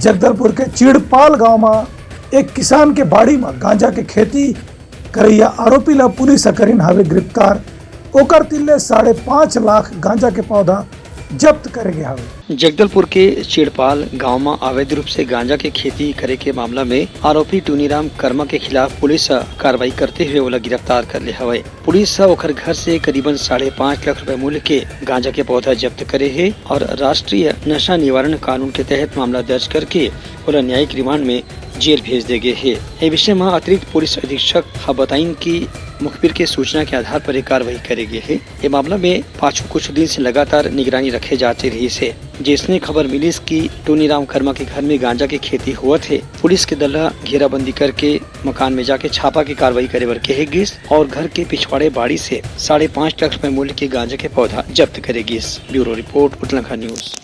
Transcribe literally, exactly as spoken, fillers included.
जगदलपुर के चिड़पाल गांव म एक किसान के बाड़ी म गांजा के खेती करइया आरोपी ला पुलिस ह करिन हावे गिरफ्तार। ओकर तीर ले साढ़े पाँच लाख गांजा के पौधा जब्त करे गे हावे। जगदलपुर के चिड़पाल गांव म अवैध रूप से गांजा के खेती करे के मामला में आरोपी टूनीराम कर्मा के खिलाफ पुलिस ह कार्रवाई करते हुए ओला गिरफ्तार कर ले हवय। पुलिस ह ओखर घर से करीबन साढ़े पाँच लाख रुपए मूल्य के गांजा के पौधा जब्त करे हे और राष्ट्रीय नशा निवारण कानून के तहत मामला दर्ज करके ओला न्यायिक रिमांड में जेल भेज दे गे हे। ए विषय म अतिरिक्त पुलिस अधीक्षक ह बताइन कि मुखबिर के सूचना के आधार पर ये कार्रवाई करे गे हे। ये मामला में पाछू कुछ दिन से लगातार निगरानी रखे जाते रहिस हे। जैसने खबर मिलिस कि टूनीराम कर्मा के घर में गांजा के खेती होवत हे, पुलिस के दल ह घेराबंदी करके मकान में जाके छापा के कार्रवाई करे बर कहे गिस और घर के पिछवाड़े बाड़ी से साढ़े पाँच लाख रुपए मूल्य के गांजा के पौधा जब्त करे गिस। Bureau report, Utlangha news.